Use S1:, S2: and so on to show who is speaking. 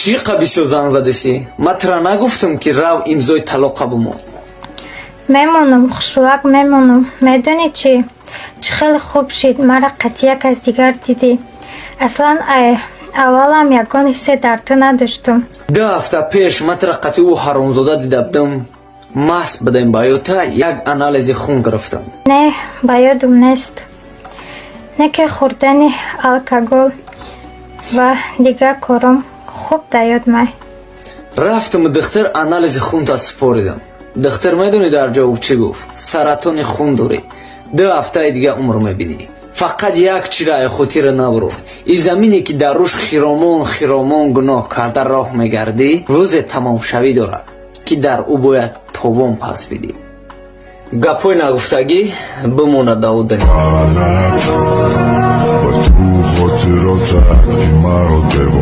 S1: Чӣ қа бисёр занг задесӣ? Ман тура нагуфтам, ки рав, имзои талоқа бимон?
S2: Мемонам, хушрӯак, мемонам. Медонӣ чӣ? Чӣ хеле хуб шид, мара қатъи як аз дигар дидӣ. Аслан, ай аввалам ягон ҳиссе дар ту надоштум.
S1: 2 ҳафта пеш ман тура қатъи ӯ ҳаромзода дида будам. Маст будем, ба ёта як анализи хун гирифтам.
S2: Не, ба ёдум нест. Не ки хӯрдани алкогол ва дигар кором хуб дар ёд май.
S1: Рафтам духтар, анализи хунта супоридам. Духтар, медонӣ, дар ҷавоб чӣ гуфт? «Саратони хун дорӣ, 2 ҳафтаи дига умр мебинӣ. Фақат як чира ай хотира набурор: и замине, ки дар рӯш хиромон хиромон гуноҳ карда роҳ мегардӣ, рӯзе тамомшавӣ дорад, ки дар ӯ бояд товон пас бидӣ.» Гапҳои нагуфтагӣ бимонад давудани.
S3: Ва ту хотиротат, ки маро девона.